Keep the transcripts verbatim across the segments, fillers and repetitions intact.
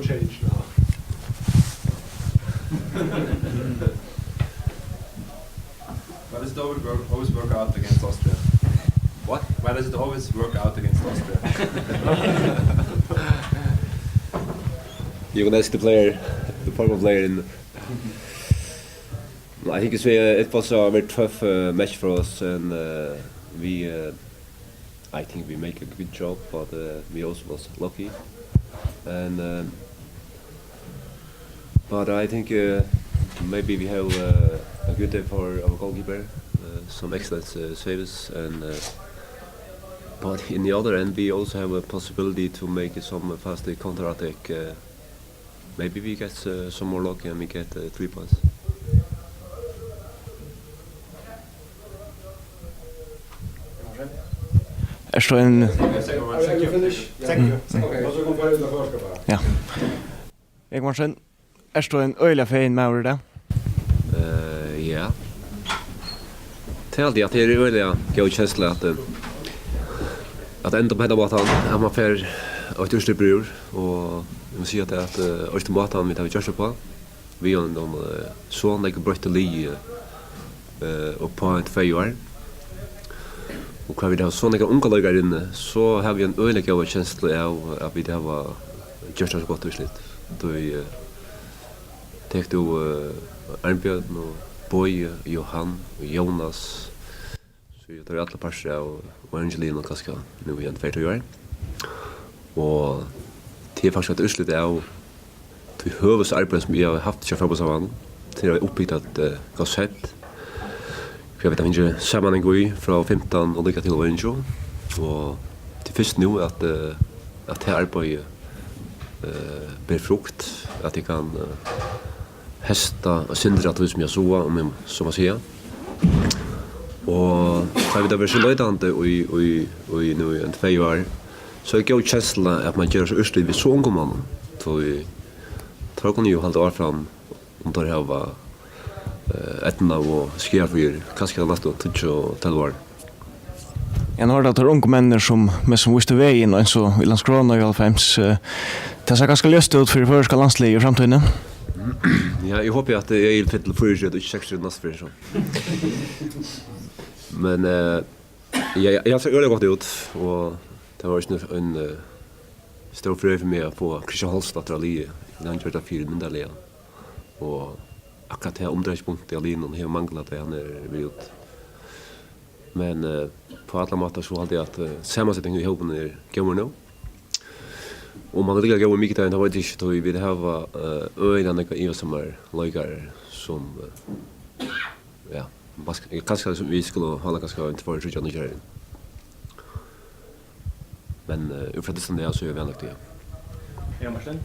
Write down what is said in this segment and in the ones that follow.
Change now. Why does it always work, always work out against Austria? What? Why does it always work out against Austria? You can ask the player, the former player in. I think it's, uh, it was a very tough, uh, match for us, and, uh, we, uh, I think we make a good job, but, uh, we also was lucky. And, um, but I think, uh, maybe we have, uh, a good day for our goalkeeper, uh, some excellent, uh, saves, and, uh, but in the other end, we also have a possibility to make some faster counter-attack, uh, maybe we get, uh, some more luck and we get, uh, three points. Ert tú ein... Are you finished? Thank you. Okay, so we can go to the first one. Ja. Erik Mortensen, ert tú ein øgiliga fegin maður í dag? Eh, ja. Tað er altíð, at tað er øgiliga góð kensla at, eh, at enda upp á hendan mátan, at man fær eitt úrslit burtur, og eg má siga tað at, eh, eisini mátan vit hava gjørt tað uppá, við einum, eh, so nógv broyttum liði, eh, uppá tvey ár. Og hvar vit hava so nógvar ungar leikarar inni, so havi eg eina øgiliga góða kenslu av, at vit hava gjørt eitt so gott úrslit. Tí, eh, tekur tú, eh, Arnbjørn og Bogi, Jóhan og Jónas, so eru teir allir partur av Orange Liðnum kanska nú í ein tvey, trý ár. Og tað er faktiskt eitt úrslit av tí høvuðsarbeiði, sum eg havi havt hjá Fótbóltssambandinum, til at uppbyggja eitt, eh, konsept. Hvar vit hava fingið samanhang í frá fimtan og líka til einogtjúgu. Og tað er fyrst nú, at, eh, at tað arbeiðið, eh, ber frukt, at eg kann, eh, heysta eitt sindur av tí, sum eg sái, um eg so má siga. Og tá vit hava verið so leitandi í, í, í nú í ein tvey ár, so er góð kensla, at man ger so úrslit við so ungum monnum. Tí teir kunnu jú halda áfram, um teir hava, eh, eydnu og skaða fyri, kanska næstu tíggju, tólv ár. Ja, nú er tað teir ungu menninir, sum, men sum vístu vegin, eins og í Landskrona í hálvfems, eh, tað sær ganska ljóst út fyri føroyska landsliðið í framtíðini. Ja, eg hopi, at eg eri føddur fýraogtretivu og ikki seksogtretivu næstu ferð, so. Men, eh, ja, ja, eg sá øgiliga gott út, og tað var eisini ein, eh, stór frøy fyri meg at fáa Christian Holst aftur á liðið. Hann gjørdi tað fyrimyndarliga. Og akkurát tað umdreiingspunktið á liðnum hevur manglað, tá hann er við út. Men, eh, á allar mátar so haldi eg, at, eh, samansetingin í hópinum er góður nú. Um hann er líka góður mikudagin, tað veit eg ikki, tí vit hava, eh, øgiliga nógvar ivasamar leikarar, sum, eh, ja, kanska, kanska sum vit skulu hava kanska ein tveir, tríggjar nýggjar inn. Men, eh, út frá dystinum, ja, so eri eg væl nøgdur, ja. Ja, Martin.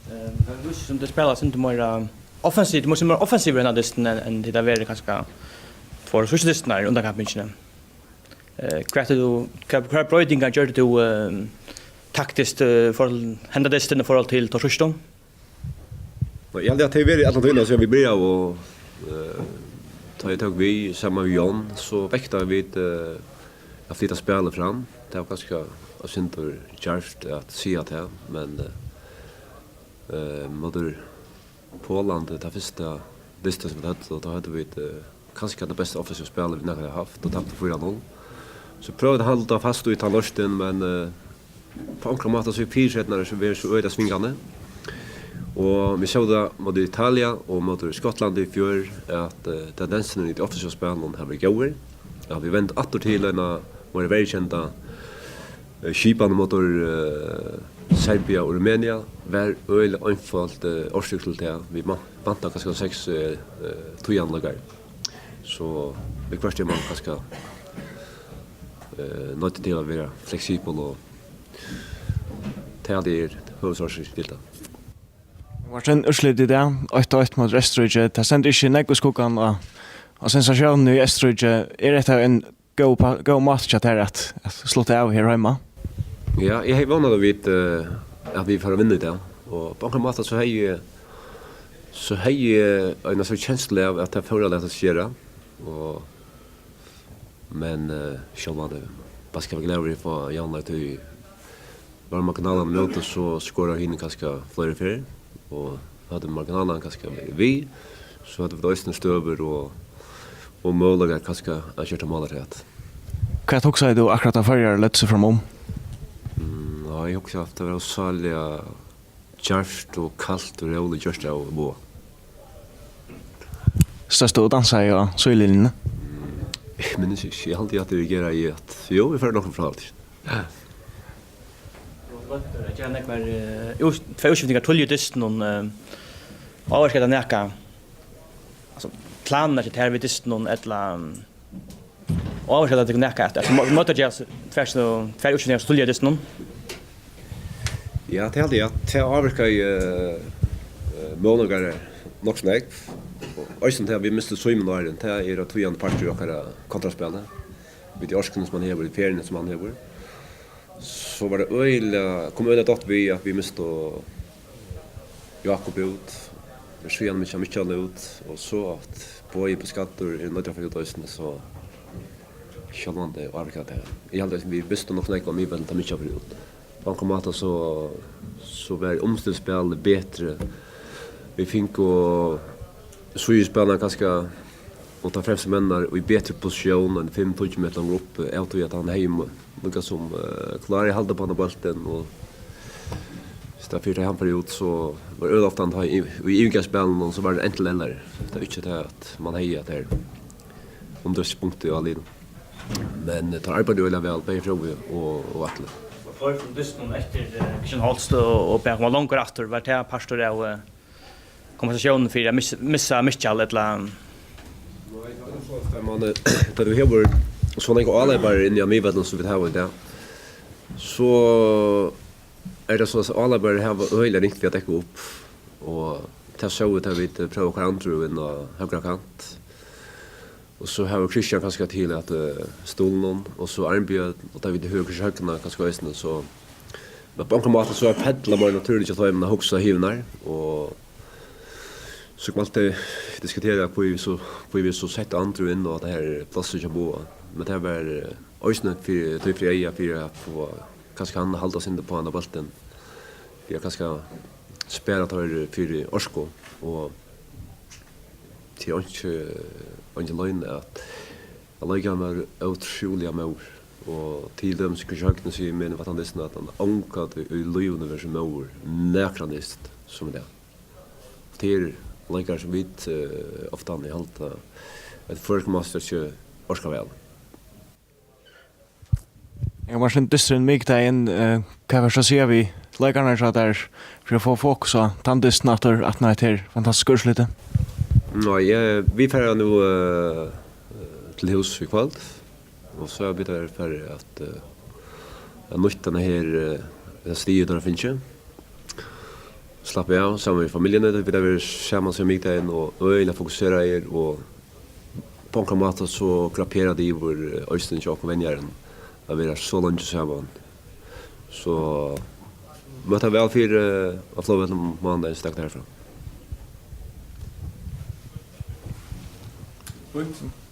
Eh, tað vísir seg, sum tit spæla eitt sindur meira offensivt, tit eru meira offensivir á dystinum enn, enn tit hava verið kanska tveir síðstu dystirnar í undankappingini. Eh, hvat er tú, hvat, hvat broytingar gjørdi tú, eh, taktiskt, eh, í forhold til henda dystin í forhold til teir síðstu? Nei, eg haldi, at tað hevur verið alla tíðina, síðan vit byrjaðu, og, eh, tá eg tók við saman við John, so vektaðu vit, eh, at flyta spælið fram. Tað var kanska eitt sindur djarvt at siga tað, men, eh, eh, móti Póllandi, tað fyrsta dystin, sum vit høvdu, og tá høvdu vit, eh, kanska tað besta offensiva spælið, vit nakrantíð hava havt, og taptu fýra null. So prøvaðu at halda fast í tann lystin, men, eh, á onkran máta so er fyrisetnarnar so, verið so øgiliga svingandi. Og vit sóu tað móti Italia og móti Skotlandi í fjør, at, eh, tendensin í tí offensiva spælinum hevur verið góður. Ja, vit vendu aftur til eina meira vælkenda, eh, skipan móti, eh, Serbia og Rumænia. Var øgiliga einfølt, eh, orsøk til tað. Vit ma-, vantaðu kanska seks, eh, eh, tíðarleikarar. So viðhvørt er man kanska, eh, noyddur til at vera fleksibul, og tað er høvuðsorsøkin til tað. Martin, úrslitið í dag, eitt eitt móti Eysturríki, tað stendur ikki nógv í skuggan av, av sensatiónini í Eysturríki. Er hetta ein góð pa-, góð máti hjá tær at, at slutta av her heima? Ja, eg hevði vónað, at vit, eh, at vit fóru at vinna í dag. Og á onkran máta so hevði eg, so hevði eg eina so kenslu av, at tað fór at lata seg gera. Og, men, eh, sjálvandi, bara skal vera glaður við at fáa javnleik, tí Var marginalan ímóti, so skoraðu hini kanska fleiri ferðir, og høvdu marginalan kanska verið við, so høvdu vit eisini støður og, og møguleikar kanska at gera mál afturat. Hvat hugsaði tú akkurát, tá Føroyar løgdu seg fram um? Mm, ja, eg hugsaði, at tað var ósæliga djarvt og kalt og róligt gjørt av Boga. Stóðst tú og dansaði á síðulinjuni? Eg minnist ikki, eg haldi, at eg reageraði, at jú, vit fara nokk frá. Ja. Tú ert vant at gera nógvar, eh, úr-, tvær útskiftingar tíðliga í dystinum, eh, ávirkar tað nakað? Altso, planirnar hjá tær við dystinum, ella, mm, ávirkar tað tykkum nakað, at, at mø-, møta tær tvær, so, tvær útskiftingar so tíðliga í dystinum? Ja, tað haldi eg, at tað ávirkar, eh, eh, møguleikar nokk so nógv. Og eisini tað, at vit mistu Símun Árin, tað er ein týðandi partur í okkara kontraspæli. Við tí orkuni, sum hann hevur, í ferðini, sum hann hevur. So var tað øgiliga, kom øgiliga dátt við, at vit mistu Jákup út, men síðan misti Mikkjal út, og so at Bogi bleiv skaddur, er noyddur at fara út eisini, so sjálvandi ávirkar tað. Eg haldi, at vit mistu nokk so nógv av miðvøllinum, tá Mikkjal fer út. Á onkran máta so, so var umstillingsspælið betri. Vit fingu síðuspælaran kanska, og teir fremstu menninar í betri positión enn fimm, tíggju metrar longur uppi, av tí at hann hevði mo-, líka sum, eh, klárað at halda upp á handa bóltin, og í staðin fyri, tá hann fer út, so var øgiliga ofta hann tá í, í yvirgangsspælinum, so var tað enten ella. Tað er ikki tað, at mann hevði at tað er umdrifspunktið á liðnum. Men, eh, teir arbeiddu øgiliga væl, bæði Fróði og, og Atli. Og fór frá dystinum eftir, eh, Kristian Holst og, og bað koma longur aftur, var tað partur av, eh, kompensatiónin fyri at mis-, missa Mikkjal, ella? Nei, tað er so, at man, eh, tá tú hevur so nógvar áleyparar inni á miðvøllinum, sum vit hava í dag, so er tað so, at áleyparar hava øgiliga ringt við at dekka upp, og tað sóu vit, tá vit, eh, prøva okkara andrúv inn á høgra kant. Og so hevur Kristian kanska til at, eh, stuðla honum, og so Arnbjørn, og tá vit hava Kristian Høgna kanska eisini, so, men á onkran máta so er tað meira natúrligt hjá teimum at hugsa hinar, og so kann man altíð diskutera, hví vit so, hví vit so settu Andrew inn á tað her plássið hjá Boga. Men tað var, eh, eisini fyri, tí fyri eyga, fyri at fáa kanska hann at halda seg undir á handa bóltin, fyri at kanska spara teir fyri orku, og tað er einki, einki loyni, at, at leikarin var ótrúliga móður, og til dømis Kristian Høgni sigur meg, vatnandistin, at hann ongantíð í lívinum verið so móður nakran dyst sum í dag. Tað er leikarar, sum vit, eh, ofta halda, at føroyskur meistarar ikki orka væl. Eg var sum dysturin mikudagin, eh, hvat fert tú at siga við leikararnar hjá tær fyri at fáa fokus á tann dystin aftur, aftan á hetta her fantastiska úrslitið? Nei, eh, vit fara nú, eh, til hús í kvøld, og so eru vit har fyri at, eh, at nýta hana her, eh, hetta stigið, teir hava fingið. Slappa av saman við familjuni. Vit hava verið saman síðan mikudagin og øgiliga fokuseraðir, og á onkran máta so kraperar tað yvir, eh, eisini hjá okkum venjarum at vera so leingi saman. So møta væl fyri, eh, á flogvøllinum mánadagin, stakk harfrá. Fínt.